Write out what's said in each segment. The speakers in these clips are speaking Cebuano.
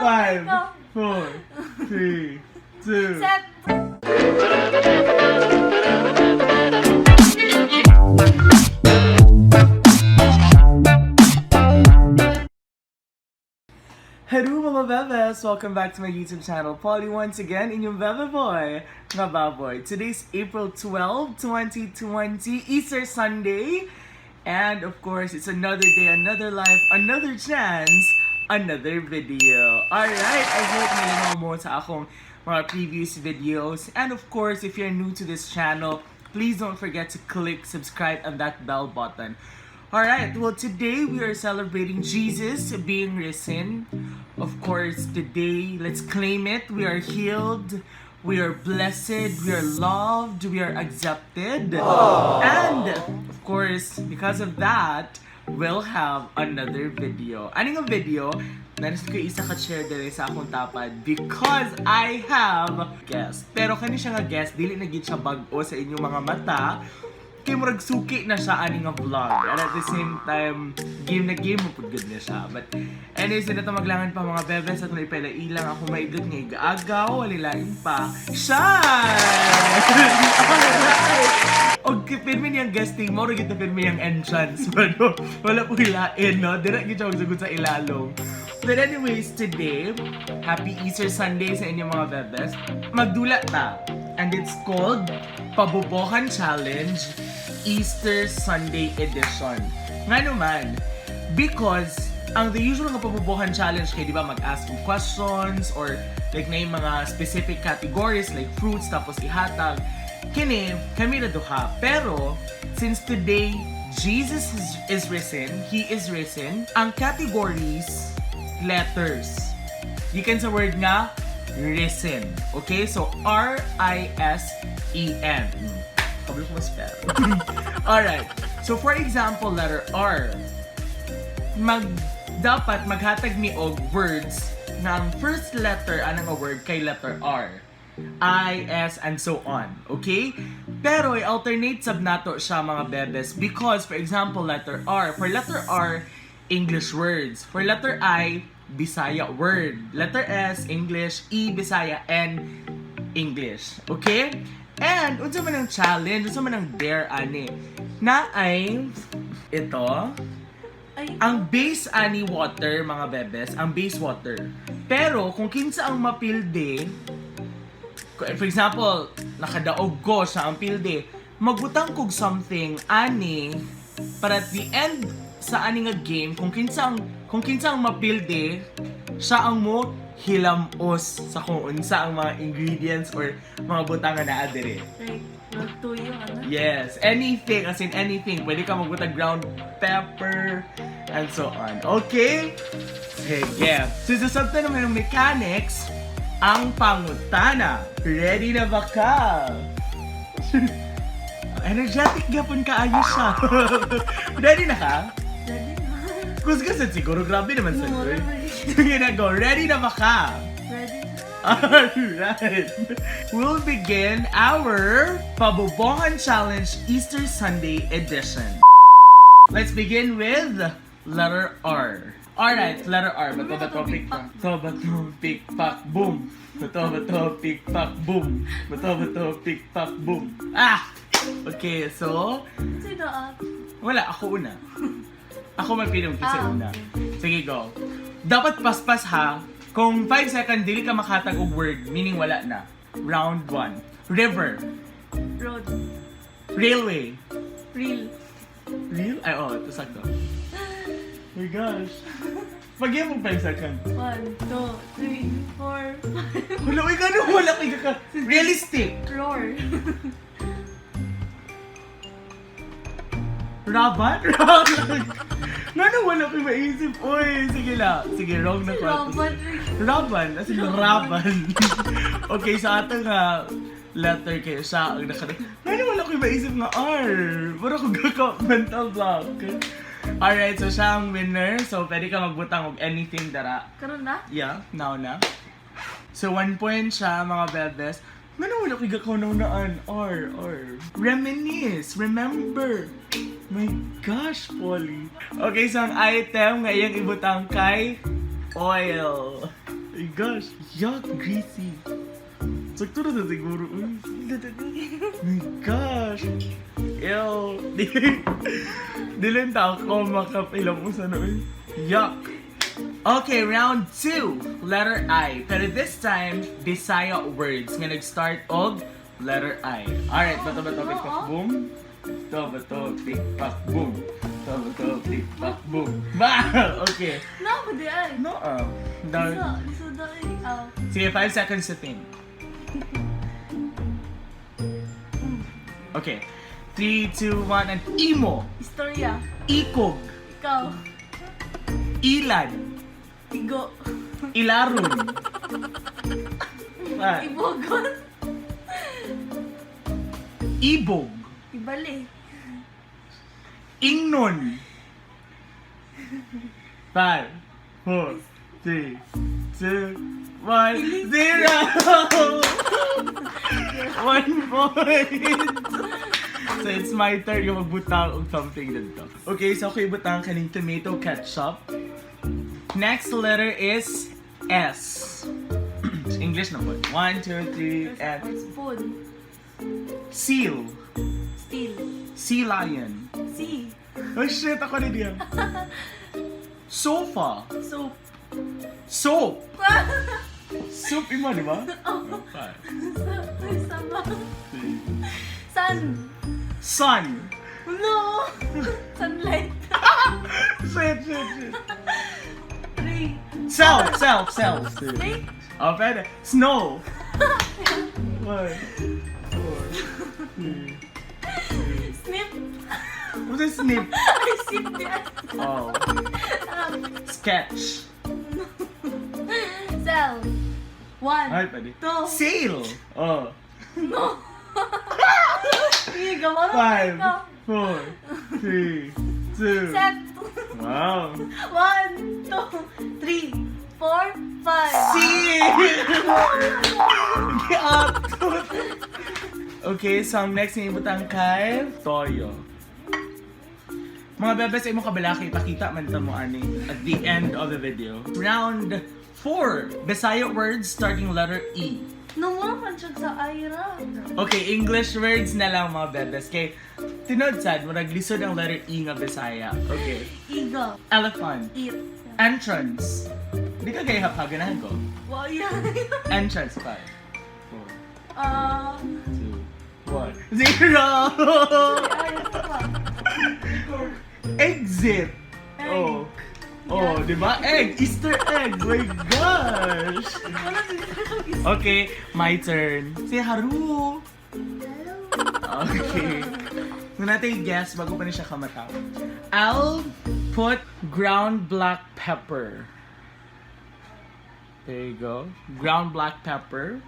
Five, four, three, two. Set! Hello, mga bebes! Welcome back to my YouTube channel. Polly once again, inyong bebe boy, nga baboy. Today's April 12, 2020, Easter Sunday. And of course, it's another day, another life, another chance, another video. Alright, I hope nalingaw mo sa akong mga previous videos. And of course, if you're new to this channel, please don't forget to click subscribe and that bell button. Alright, well, today we are celebrating Jesus being risen. Of course, today, let's claim it. We are healed, we are blessed, we are loved, we are accepted. And, of course, because of that, we'll have another video. Ano nga video? Naris ko isa ka chair dere sa akong tapad because I have guest. Pero kani siya nga guest, dili na gid siya bag-o sa inyong mga mata kay murag suki na siya ani nga vlog. And at the same time, game na game mo pud gud na siya. But anyways, na to maglangan pa, mga bebes, at may ilang ako maidlot nga igaagaw, walilain pa. Shine! Alright! Og pirmi niyang guesting mo, gid pirmi niyang entrance. Pero wala po ilain, no? Dira gid siya magsagot sa ilalong. But anyways, today, happy Easter Sunday sa inyo, mga bebes. Magdula ta. And it's called Pabobohan Challenge Easter Sunday Edition. Nga naman, because ang the usual nga pabobohan challenge kay, di ba, mag-ask of questions or like na yung mga specific categories like fruits tapos ihatag kini kami na duha. Pero since today Jesus is risen, he is risen, ang categories letters gikan sa word nga risen. Okay, so R I S E N. Kabalo ko ma-spell. Alright. So for example, letter R. Dapat maghatag mi og words na ang first letter anang nga word kay letter R. I, S, and so on. Okay? Pero i-alternate sab nato siya, mga bebes, because for example, letter R. For letter R, English words. For letter I, Bisaya word. Letter S, English. E, Bisaya. N, English. Okay? And unsa man ang challenge, unsa man ang dare ani? Na ay ito, Ay, ang base ani water, mga bebes, ang base water. Pero kung kinsa ang mapilde, for example, nakadaog ko siya ang pilde, magbutang kog something ani para at the end sa ani nga game, kung kinsa ang mapilde, siya ang mo hilamos sa kung unsa ang mga ingredients or mga butang nga naa diri. Like, magtuyo, ano? Yes, anything, as in anything. Pwede ka magbutang ground pepper, and so on. Okay? Sige. So, sa sabta naman ng mechanics, ang pangutana. Ready na ba ka? Energetic gapon kaayo siya. Ready na ka? Ready na. Kusgasan siguro, grabe naman sa Mura girl. man. Sige na, go. Ready na ba ka? Ready na. Alright. We'll begin our Pabobohan Challenge Easter Sunday edition. Let's begin with letter R. Alright, letter R. Bato, bato, pick, pack. Bato, bato, pick, pack, boom. Bato, bato, pick, pack, boom. Bato, bato, pick, pack, boom. Ah! Okay, so, Sino ah? Wala, ako una. Ako magpilong kasi Ah, una. Sige, go. Dapat paspas ha. Kung 5 second dili ka makatag og word, meaning wala na. Round 1. River. Road. Railway. Real. Real? Ay, oh, ito sakto. Oh my gosh. Pag mo 5 second. One, two, three, four, five. Wala, uy, ganun, wala kay kaka. Realistic. Roar. Raban? Raban. Ngano wala ko'y maisip? Uy, sige lang. Sige, wrong na ko. Raban. Raban, as in raban. Okay, sa atong nga letter kayo siya ang naka. Ngano wala ko'y maisip nga R. Puro ko gaka mental block. Alright, so siya ang winner. So, pwede ka magbutang og anything dara. Karon na? Yeah, now na. So, 1 point siya, mga bebes. Ngano wala ko'y gakaw-naan? R, R. Reminisce, remember. My gosh, Polly. Okay, so ang item nga iyang ibutang kay oil. Gosh. Yuck, greasy. Sakto na sa siguro. Uy. My gosh. Ew. Dili ta ako makapilom sa noon. Yuck. Okay, round two. Letter I. Pero this time, Bisaya words nga nag-start og letter I. Alright, bato bato pick pak boom. Bato bato pick pak boom. Bato bato pick pak boom. Ba! Okay. No, ba di ay? No. Liso, liso daw eh. Ah. Sige, 5 seconds to think. Okay. 3, 2, 1, and imo. Istorya. Ikog. Ikaw. Ilan. Igo. Ilaron. Ah, Ibogon. Ibog. Ibali. Ingnon. 5, 4, 3, 2, 1, 0! 1 point! So it's my turn yung magbutang og something dito. Okay, so ako ibutang kaning tomato ketchup. Next letter is S. English na po. 1, 2, 3, and Spoon. Seal. Steel. Sea lion. Sea. Oh shit, ako na diyan. Sofa. Soap. Soap. Soup imo, di ba? Oh. Five, Sama. three. Sun. Sun. No! Sunlight. Shit, shit, shit. Three. Self, self, self. Snake. Oh, pwede. Snow. One, four, three. Snip. What's a snip? Ay, sip yan. Oh. Sketch. Cell. One. Ay, pwede. Two. Sail. Oh. No. Sige, gamaro Five, ka. four, three, two. Set. Wow. One, two, three, four, five. See! Okay, so ang next na ibutang kay Toyo. Mga bebes, ay mo kabalaki, ipakita man ta mo ani at the end of the video. Round 4, Bisaya words starting letter E. No, mura man siya sa Ira. Okay, English words na lang, mga bebes. Kay tinod sad, murag lisod ang letter E nga Bisaya. Okay. Eagle. Elephant. Eat. Entrance. Di ka gaya hapaganahan ko. Wow, yan. Entrance. 5, 4, Ah, 2, 1, 0! ay, ito pa. Exit! Egg. Oh. Oh, di ba? Egg! Easter egg! My gosh! Wala siguro. Okay, my turn. Si Haru! Okay. Kung natin guess bago pa ni siya kamataw. I'll put ground black pepper. There you go. Ground black pepper.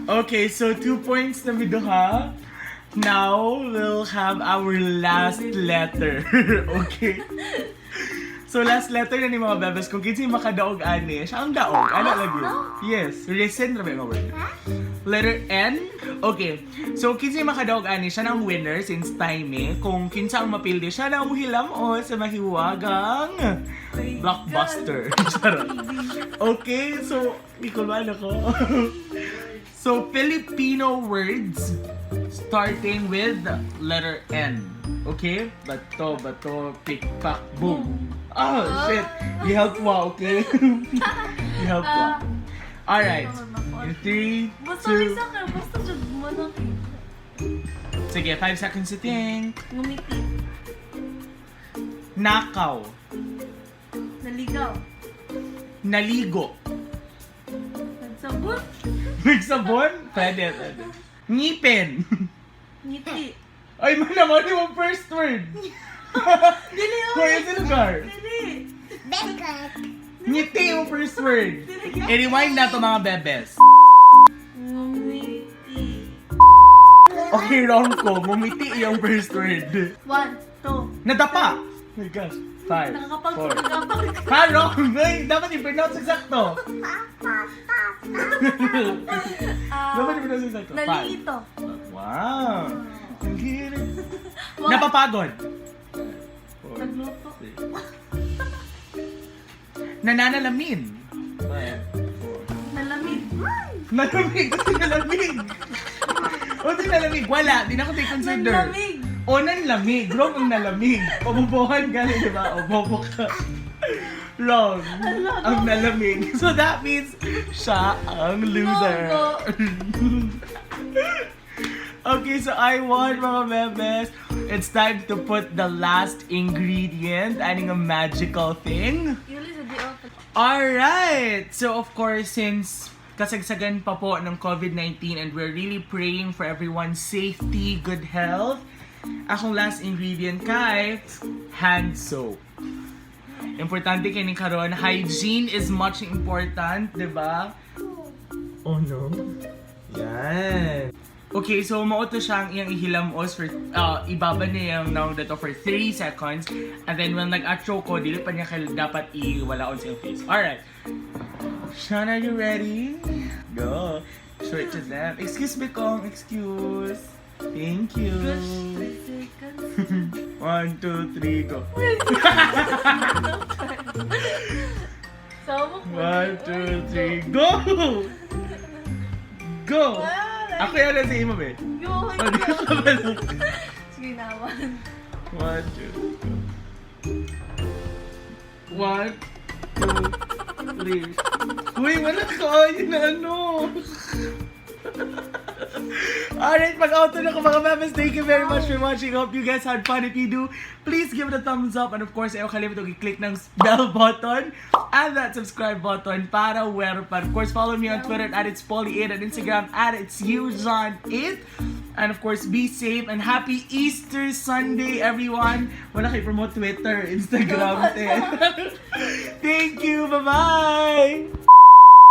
Okay, so 2 points na mi duha. Now, we'll have our last letter. Okay. So, last letter na ni mga bebes, kung kinsa yung makadaog ani, siya ang daog. Ano lagi? Yes. Listen na ba yung word? Letter N? Okay. So, kinsa yung makadaog ani, siya na ang winner since time eh. Kung kinsa ang mapildi, siya na ang muhilam o sa mahiwagang blockbuster. Charot. Okay, so, ikulwan ako. So, Filipino words starting with letter N. Okay? Bato, bato, pick, pack, boom. Oh, shit. You help wa, okay? You help wa. Alright. In three, Basta two... isa ka, basta jud mo na. Sige, 5 seconds to think. Ngumiti. Nakaw. Naligaw. Naligo. Nagsabot. Nagsabon? Pwede, pwede. Ngipin. Ngiti. Ay, man naman yung first word. Dili, oy. Kuya sa lugar. Dili. Ngiti yung first word. I-rewind na to, mga bebes. Ngumiti. Okay, wrong ko. Ngumiti yung first word. One, two. Nadapa! Oh my gosh. Five, four. Nakakapag-pagkapag. Ha, wrong! Ay, dapat i-pronounce eksakto. Dapat i-pronounce eksakto. Five. Nalito. Wow. Ang hirap. One. Napapagod. Four, Nagluto. three. Nananalamin. 5, 4. Nalamig. Nalamig! Kasi nalamig! O, di nalamig. Wala. Di na ako take consider. Nanlamig. O, nanlamig. Wrong ang nalamig. Pabubuhan ka, di ba? O, bobo ka. Wrong. Ang nalamig. So that means siya ang loser. No, Okay, so I won, mga bebes. It's time to put the last ingredient, adding a magical thing. Yuli sa di open. Alright! So of course, since kasagsagan pa po ng COVID-19 and we're really praying for everyone's safety, good health, akong last ingredient kay hand soap. Importante kay ni karon, hygiene is much important, 'di ba? Oh no. Yan. Okay, so mao to siyang iyang ihilamos for ibaba niya yung naong dato for 3 seconds and then when nag-atro ko, dili pa niya dapat iwalaon sa iyang face. Alright. Sean, are you ready? Go. Show it to them. Excuse me, Kong. Excuse. Thank you. Gosh, 3 seconds. One, two, three, go. Sama ko. One, two, three, go! Go! Ako yan sa imo, be. Go! Oh, di ka ba lang? Sige na, one. One, two, go. One, two, three. Uy, wala ka. Yun na ano. Alright, mag-auto na ko, mga mamas. Thank you very much for watching. Hope you guys had fun. If you do, please give it a thumbs up. And of course, ayaw kalimut i-click ng bell button and that subscribe button para where pa. Of course, follow me on Twitter @itspolly8 and Instagram @itsyuzon8. And of course, be safe and happy Easter Sunday, everyone. Wala kayo promote Twitter, Instagram. Thank you. Bye-bye.